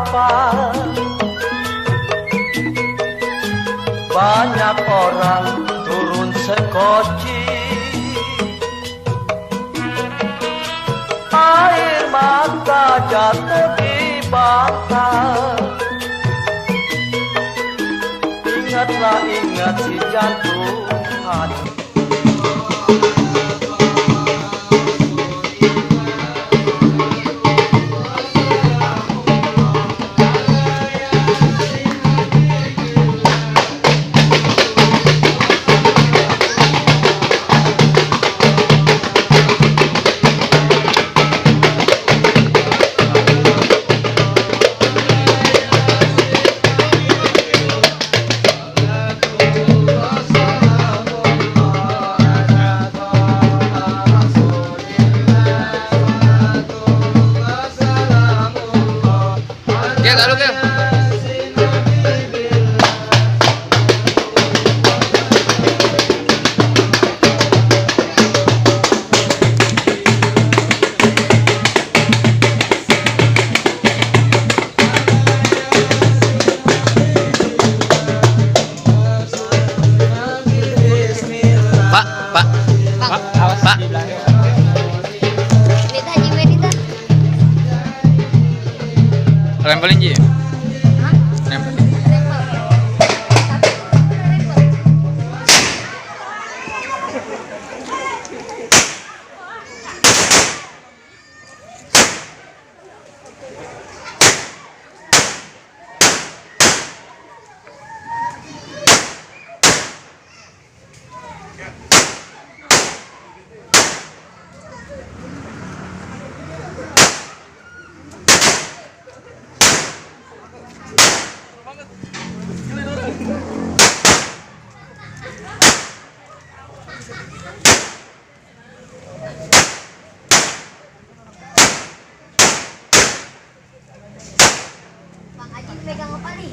apa. Banyak orang turun sekoci, air mata jatuh di bata. Ingatlah, ingat si jantung hati. Lempelin Ji. Lempelin. Bang Aji pegang apa nih?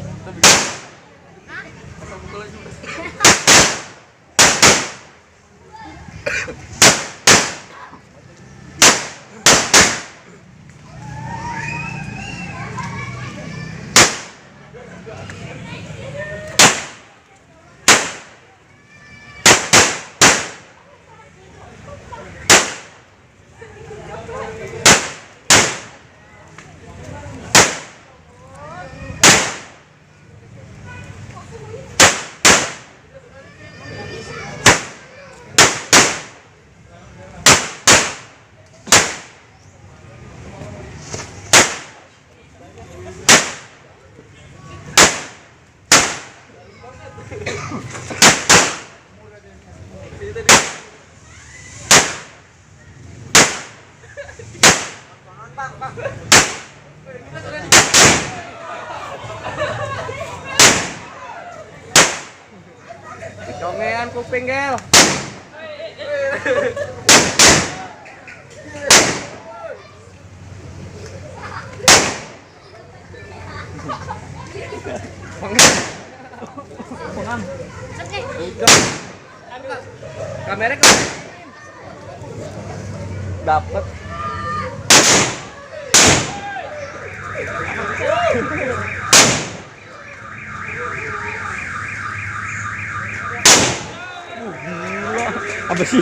Congean kuping gel. Kamera ke dapat. Apa sih?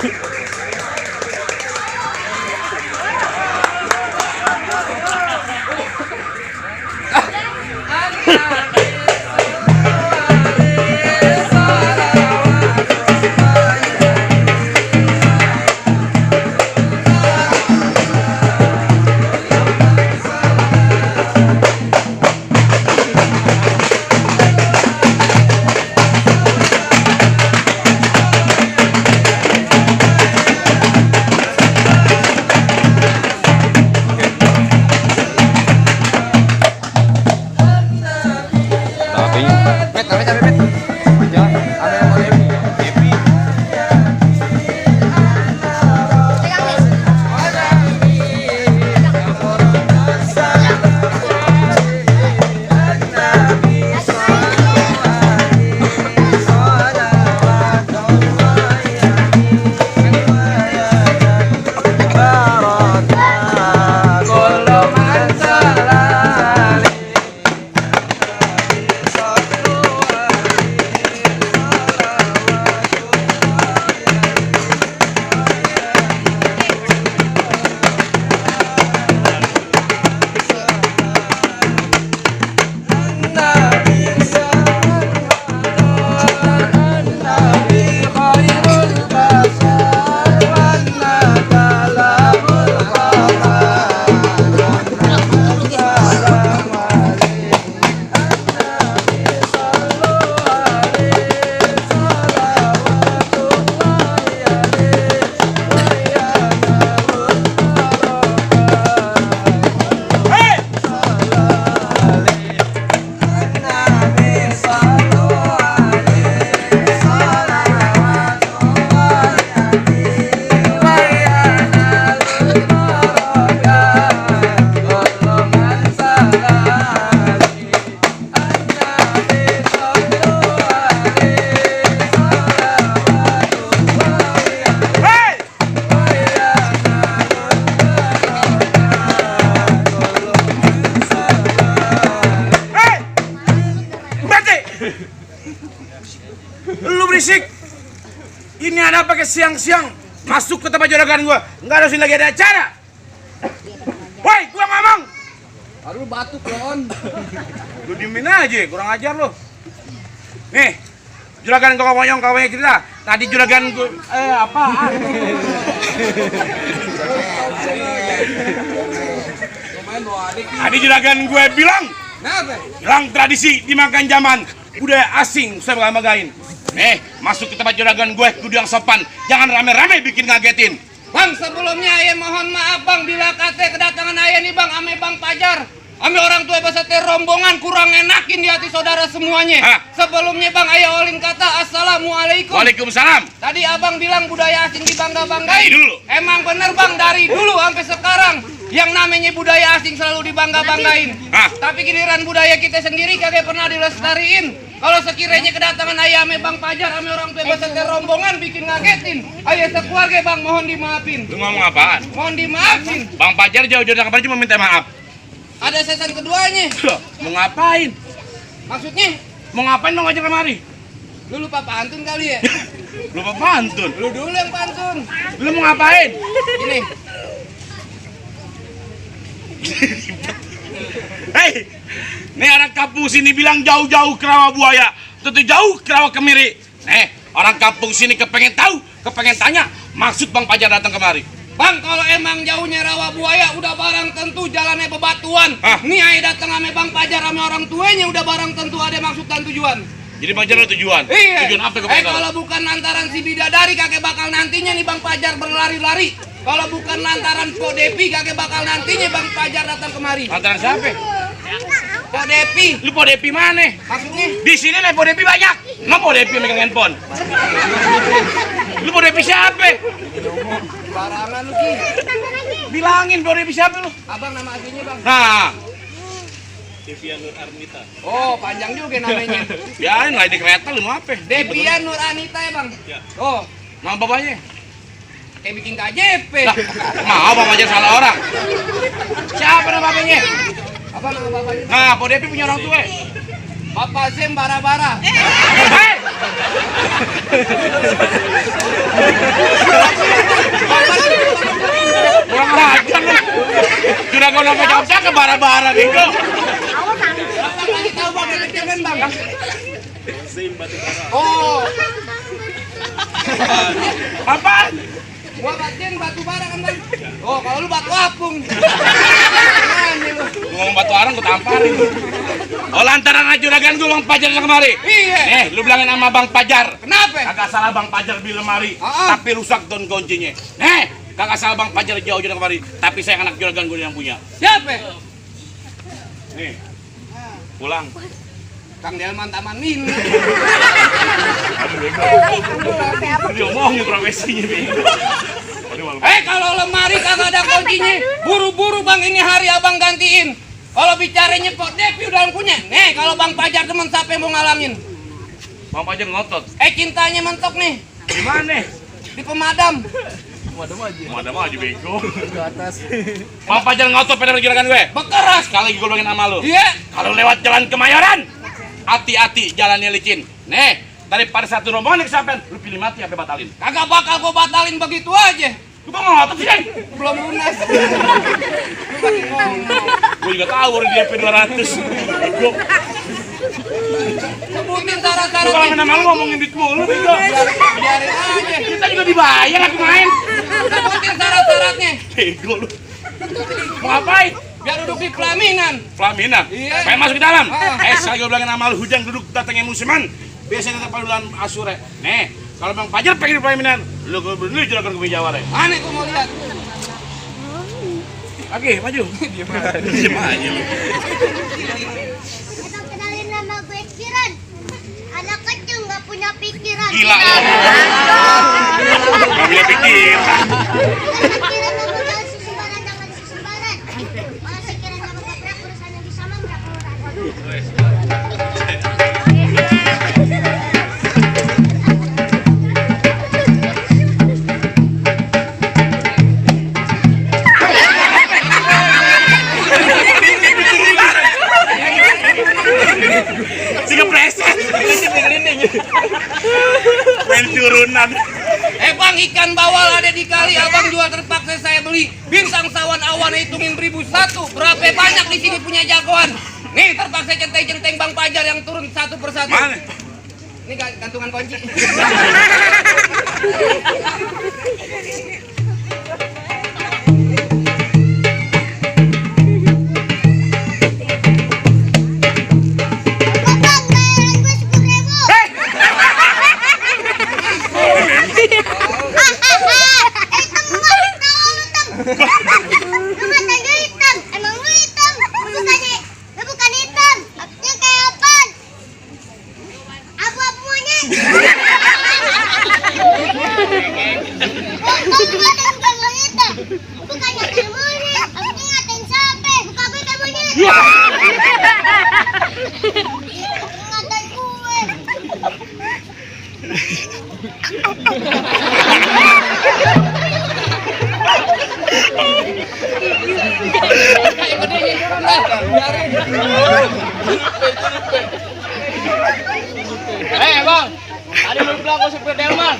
pakai siang-siang masuk ke tempat juragan gua? Enggak ada sini lagi ada acara. Woi, gua ngomong. Aduh batuk kon. Lu diemin aja, kurang ajar lu. Nih, juragan gua ngomong kawannya cerita. Tadi juragan gua apaan? Tadi juragan gue bilang, hilang tradisi dimakan zaman, budaya asing saya banggain. Nih, masuk ke tempat juragan gue kudu yang sopan, jangan rame-rame bikin ngagetin. Bang, sebelumnya ayah mohon maaf bang, bila kata kedatangan ayah nih bang, ame bang Pajar, ame orang tua beserta rombongan kurang enakin di hati saudara semuanya. Hah? Sebelumnya bang, ayah olin kata assalamualaikum. Waalaikumsalam. Tadi abang bilang budaya asing dibangga-banggain. Dari dulu. Emang bener bang, dari dulu sampai sekarang yang namanya budaya asing selalu dibangga-banggain. Hah? Tapi giliran budaya kita sendiri kagak pernah dilestariin. Kalau sekiranya kedatangan ayah ame bang Pajar, ame orang tua beserta rombongan bikin ngagetin, ayah sekeluarga bang mohon dimaafin. Lu ngomong apaan? Mohon dimaafin. Bang Pajar jauh-jauh dari kemarin cuma minta maaf. Ada season keduanya. Loh, mau ngapain? Maksudnya, Mau ngapain mau ngajak kemari? lu lupa pantun kali ya? Lupa pantun. Lu dulu yang pantun. Lu mau ngapain? Ini. Hei, nih orang kampung sini bilang jauh-jauh ke rawa buaya, tentu jauh ke rawa kemiri. Nih, orang kampung sini kepengen tahu, kepengen tanya, maksud Bang Pajar datang kemari. Bang, kalau emang jauhnya rawa buaya udah barang tentu jalannya bebatuan. Hah? Nih ayah datang ame Bang Pajar ame orang tuanya udah barang tentu ada maksud dan tujuan. Jadi Bang Pajar ada tujuan? Iya. Tujuan apa yang kau Kalau bukan lantaran si bidadari kakek bakal nantinya nih Bang Pajar berlari-lari. Kalau bukan lantaran Pok Depi kakek bakal nantinya Bang Pajar datang kemari. Lantaran siapa? Pok Depi. Lu Pok Depi mana? Maksudnya? Di sini nih Pok Depi banyak. Nggak Pok Depi megang handphone. Lu Pok Depi siapa? Barangan lu Ki. Bilangin Pok Depi siapa lu? Abang nama aslinya Bang. Nah, Oh, panjang juga namanya. biarin lah di kereta lu mau apa? Devian Nur Anita ya Bang? Oh, Nama bapaknya? kayak bikin KJP. Lah, mau Bang Pajar salah orang. Siapa nama bapaknya? Apa nama bapaknya? Nah, Pok Depi punya orang tua. Bapak Zem Bara-Bara. Hei! Kurang ajar lu. Sudah gua nggak jawab ke bara-bara bego. Bapak lagi tahu Bang yang kecil kan Bang? Oh, Apaan? gua batin batu bara kan Bang? Oh, kalau lu batu apung. Aneh lu. Lu ngomong batu arang gua tamparin. Oh, lantaran aja juragan gua Bang Pajar datang kemari. Iya. Lu bilangin sama Bang Pajar. Kenapa? Kagak salah Bang Pajar di lemari, tapi rusak don kuncinya. Kagak salah Bang Pajar jauh-jauh dari kemari, tapi saya anak juragan gue yang punya. Siapa? Nih, pulang. Kang Delman Taman Mini. Diomongin profesinya, bego. Kalau lemari kagak ada kuncinya, buru-buru Bang ini hari abang gantiin. Kalau bicaranya Pok Depi udah punya. Nih, kalau Bang Pajar temen siapa yang mau ngalangin? Bang Pajar ngotot. Cintanya mentok nih. Di mana? Di pemadam. Madam aja bego. Bang Pajar ngotot pada juragan gue. Bekeras. Sekali lagi gue bilangin sama lu. Iya. Kalau lewat jalan Kemayoran, hati-hati jalannya licin. Nih, daripada satu rombongan yang kesampean, lu pilih mati apa batalin? Kagak bakal gua batalin begitu aja. Lu bang ngotot sih, Deng? Belum lunas. Lu lagi ngomong. Gue juga tahu udah di DP 200. Bego. Sebutin Lu kalau syarat-syaratnya. nama lu ngomongin duit mulu, bego. Biarin aja. Kita juga dibayar aku main. Sebutin syarat-syaratnya. Bego lu. Mau ngapain? Biar duduk di pelaminan. Pelaminan? Iya. Pengen masuk ke dalam? Ah. Sekali gue bilangin sama lu, hujan duduk datangnya musiman. Biasanya tetap bulan Asyure. Nih, kalau Bang Pajar pengen di pelaminan, lu juragan gue jawab deh. Aneh gua mau lihat. Oke, maju. Diam aja lu. Kita kenalin nama gue Kiran. Anak kecil nggak punya pikiran. Gila lu. Gak punya pikiran. Kiran nama jangan susubaran, jangan susubaran. Malah si Kiran nama gaprak urusan yang bisa membrak orang. Tiga preset. Main turunan. Bang, Ikan bawal ada di kali, abang jual terpaksa saya beli. Bintang sawan awan hitungin 1001. Berapa banyak di sini punya jagoan? Nih terpaksa centeng-centeng Bang Pajar yang turun satu persatu. Mana? Ini gantungan kunci. Bang, bayaran gue 10.000. Lu matanya hitam, emang lu hitam? Lu bukan hitam, artinya kayak apaan? Abu-abu monyet. Bang, lu ngatain bukan lu hitam, bukan ngatain monyet, artinya ngatain sape, muka gue kayak monyet. Ngatain gue. Bang, tadi lu bilang gue super delman.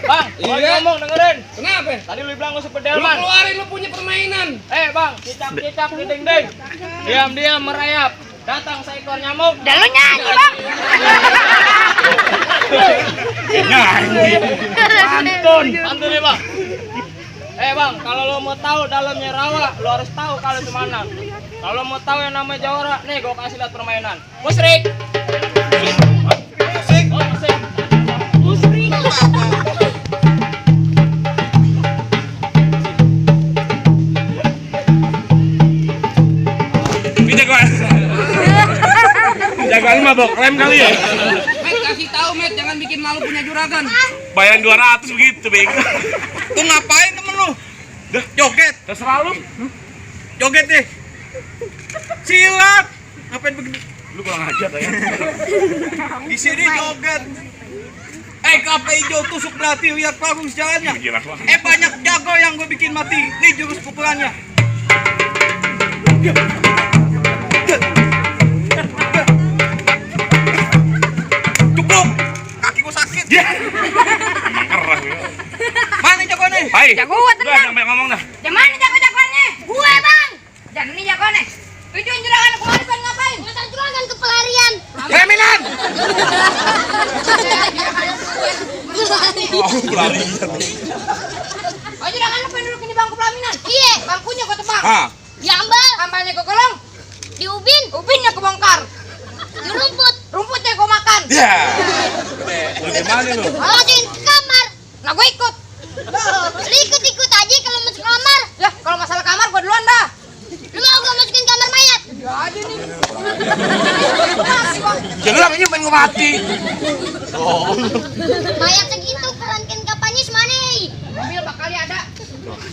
Bang, gua ngomong dengerin. Kenapa? Tadi lu bilang gue super Lu delman. keluarin lu punya permainan. Bang, cicak-cicak di dinding. Diam-diam merayap. Datang seekor nyamuk. Dan lu nyanyi, Bang. Pantun ya bang. Bang, kalau lo mau tahu dalamnya rawa, lo harus tahu kalau di mana. Kalau lo mau tahu yang namanya jawara, nih gue kasih lihat permainan. Musrik. Ini jagoan. Jagoan mabok rem kali ya. Met kasih tahu Met, jangan bikin malu punya juragan. Bayaran 200 begitu, bego. Tuh ngapain temen lu? Dah, Joget, terserah lu. joget deh. Silat. Ngapain begini? Lu kurang ajar ya. Di sini joget. Kape hijau tusuk berarti lihat bagus jalannya. Gila, Bang. Banyak jago yang gue bikin mati. Nih jurus pukulannya. Cukup. Kaki gue sakit. Emang keras ya. Mana jagoannya? Hai. Jago gua tenang. Udah, jangan banyak ngomong dah. Yang mana jago-jagoannya? Gue, Bang. Jangan ini jagoannya. Itu yang juragan kemarin pengen ngapain? Ngantar juragan ke pelarian. Reminan. Oh, pelarian. Oh, juragan lu pengen duduk di bangku pelaminan? Iya. Bangkunya gua tebang. Ah, Diambil. Ambalnya gua kolong. Di ubin. Ubinnya kebongkar. Di rumput. Rumputnya gua makan. ya. Lu gimana lu? Masukin ke kamar. Nah, gua ikut. Lu ikut-ikut aja kalau masuk kamar. Ya, kalau masalah kamar gua duluan dah. Lu mau gua masukin kamar mayat? Ya aja nih. Jangan ini pengen gue mati. Mayat segitu kerangkeng kapanya semana? Mobil bakal ada.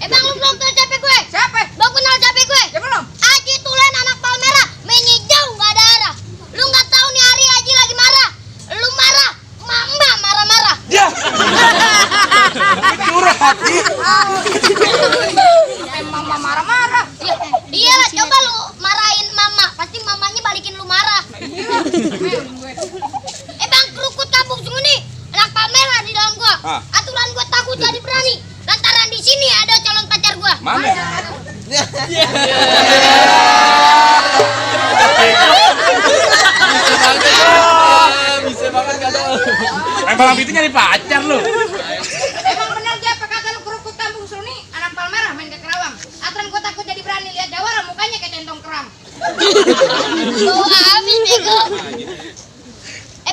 Bang, lu belum tahu capek gue? Siapa? Bang kenal capek gue? Ya belum. Aji Tulen anak Palmera, mainnya jauh nggak ada arah. Lu nggak tahu nih hari Aji lagi marah. Lu marah, mama marah-marah. Ya. Curhat. Sampai mama marah-marah. Ya, iyalah coba lu marahin mama, pasti mamanya balikin lu marah. Bang, kerukut kampung Sunguni, anak Palmera di dalam gua. Aturan gua takut jadi berani. Lantaran di sini ada calon pacar gua. Mana? Bisa banget gak ada. Emang itu nyari pacar lu. Emang benar dia apa kata lu kerukut kampung Sunguni, anak Palmera main ke Kerawang. Aturan gua takut jadi berani lihat jawara mukanya kayak centong kerang. Lu habis bego.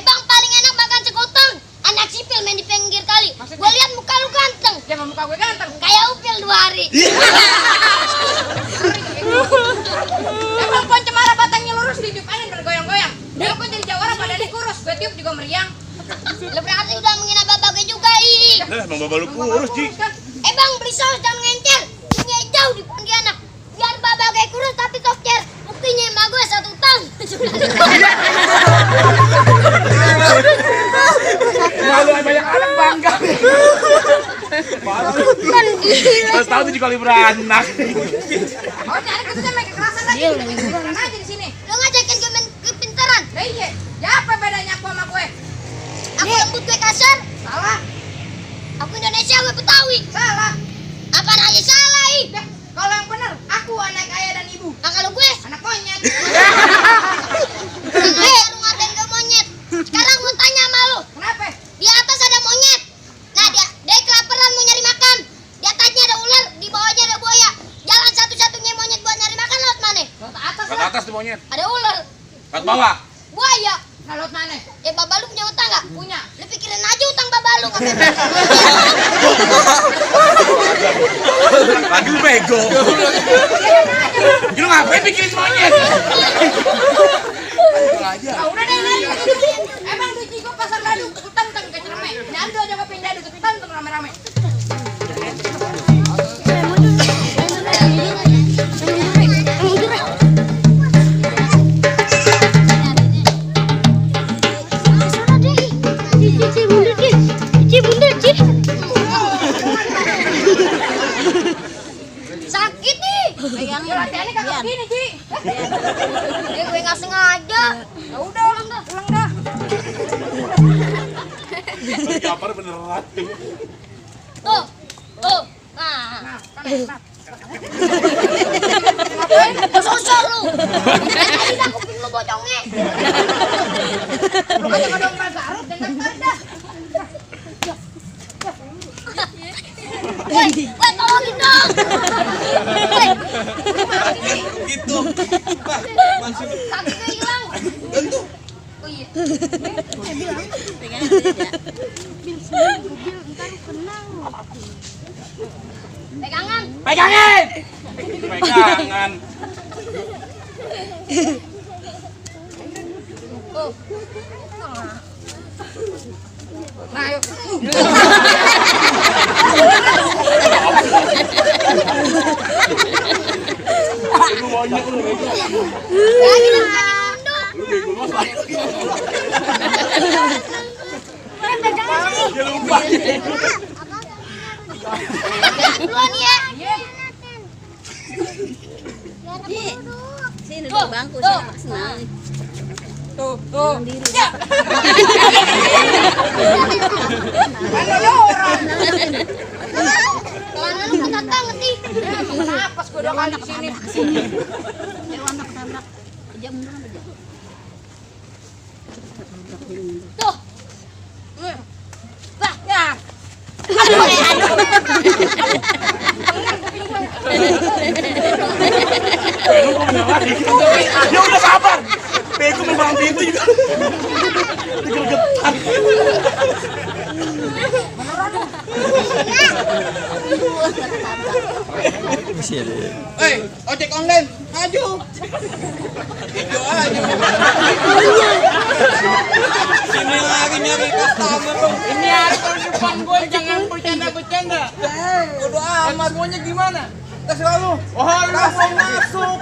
Bang, paling enak makan sekotong. Anak sipil main di pinggir kali. Gua lihat muka lu ganteng. Jangan muka gue ganteng. Kayak upil 2 hari. Emang pohon cemara batangnya lurus di tiup angin bergoyang-goyang. Dia kok jadi jawara badannya kurus. Gue tiup juga meriang. Lu berarti udah menghina bapak gue juga, ih. Lah, Bang Baba lu kurus, Ji. Bang, beli saus jangan ngencer. Punya jauh di Pontianak. Biar bapak gue kurus tapi tokcer. Buktinya emak gue 1 tahun. Malu banyak anak bangga. Kan gila. Terus tahu 7 kali beranak. Oh, cari kerja main kekerasan lagi. Kekerasan aja di sini. Lu ngajakin gue main kepintaran. Iya. Ya apa bedanya aku sama gue? Aku lembut gue kasar. Salah. Aku Indonesia, gue Betawi. Salah. Apaan aja salah, ih? Kalau yang benar, aku anak ayah dan ibu. Nah, kalau gue anak monyet. Lu ngatain gue monyet. Sekarang mau tanya sama lu. Kenapa? Di atas ada monyet. Nah, dia kelaparan mau nyari makan. Di atasnya ada ular, di bawahnya ada buaya. Jalan satu-satunya monyet buat nyari makan lewat mana? Lewat atas. Ke atas tuh monyet. Ada ular. Ke bawah. Buaya. Nah, lewat mana? Baba lu punya utang nggak? Punya. Lu pikirin aja utang baba lu. Lagi lu bego. Lu ngapain bikin monyet? Udah deh, emang duit gua pasar dadu, tantang ke cerme. Dadu aja gak pindah dadu, tantang rame-rame. Sakit nih. Latihannya kagak gini, Ji. Gue nggak sengaja. Ya udah, ulang dah. Kapar beneran. Tuh. Nah. Ngapain? Sosok lu. Tadi dah kuping lu bocongnya. Lu aja kadang Garut dan dah. Woi, tolongin dong. Gitu. Sakitnya hilang. Tentu. Oh iya. Pegangan. Pegangan. Oh. Nah, yuk. Lagi duluan ya. Sini duduk bangku, sini senang. Tuh. Ya. Mana ada orang? Mana lu ketatang ngerti? Napas gua 2 kali di sini. Anak tabrak. Aja mundur aja. Tuh. Bah, ya. Ya udah sabar. Bego memang pintu juga. Digergetan. Hei, ojek online, maju. Hijau aja. Sini lagi nyari customer lu. Ini hari depan gue jangan bercanda-bercanda. Udah amat. Semuanya gimana? Terserah lu. Oh, lu mau masuk?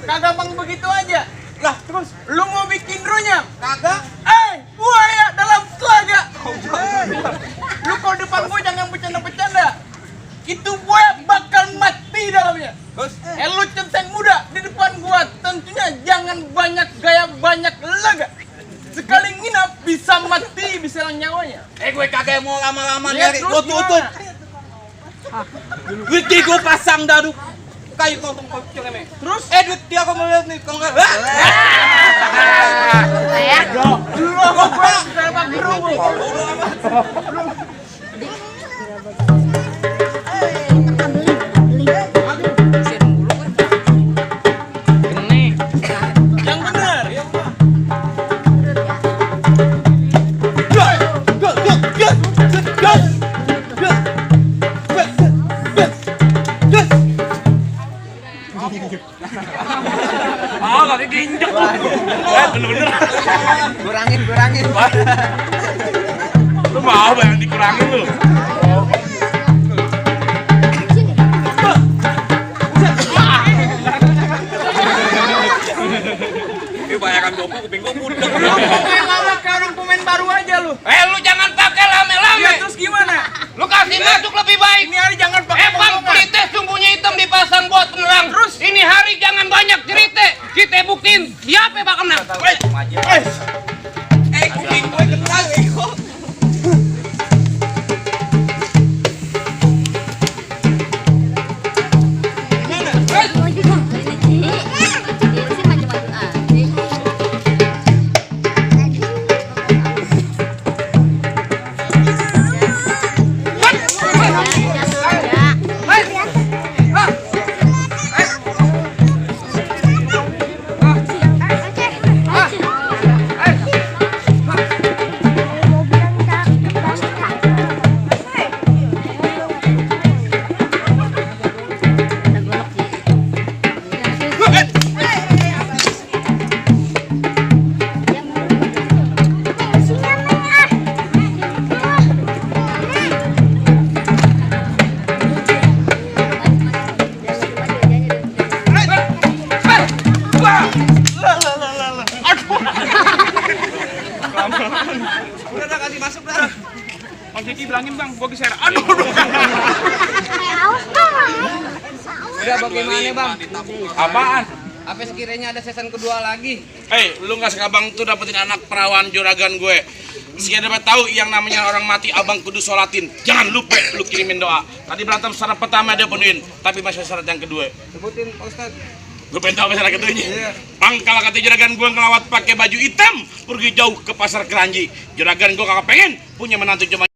Kagak bang begitu aja. Lah, terus Lu mau bikin runyam? kagak? Buaya dalam telaga. Lu kalau depan gue jangan bercanda-bercanda. Itu buaya bakal mati dalamnya. Terus Lu centeng muda di depan gua, tentunya jangan banyak gaya, banyak laga. Sekali nginap bisa mati, bisa hilang nyawanya. gue kagak mau lama-lama Ya, nyari terus lutut. Duit gue pasang dadu kayu kantong cereme. Terus Duit dia aku mau lihat nih kalau enggak. lu sama gua dapat gerubuk. Yang benar, ya Allah. Tadi diinjek. Bener-bener. Kurangin. Lu mau yang dikurangin lu? Bayaran gopo kuping gua mudeng. Lu kayak lama kayak orang pemain baru aja lu. Lu jangan pakai lame-lame. Ya terus gimana? Lu kasih masuk lebih baik. Ini hari jangan pakai Bang omongan. pelite sumbunya hitam dipasang buat penerang. Terus ini hari jangan banyak cerita. Kita buktiin siapa yang bakal menang. Kuping gue kena kok. gua geser. Aduh. Udah bagaimana bang? Apaan? Apa sekiranya ada season kedua lagi? Lu nggak suka abang tuh dapetin anak perawan juragan gue. Sekian dapat tahu yang namanya orang mati abang kudu sholatin. Jangan lupa lu kirimin doa. Tadi berantem syarat pertama dia penuhin, tapi masih syarat yang kedua. Sebutin Pak Ustad. Gue pengen tahu syarat keduanya. Bang, kalau kata juragan gue ngelawat pakai baju hitam, pergi jauh ke pasar Keranji. Juragan gue kagak pengen punya menantu cuma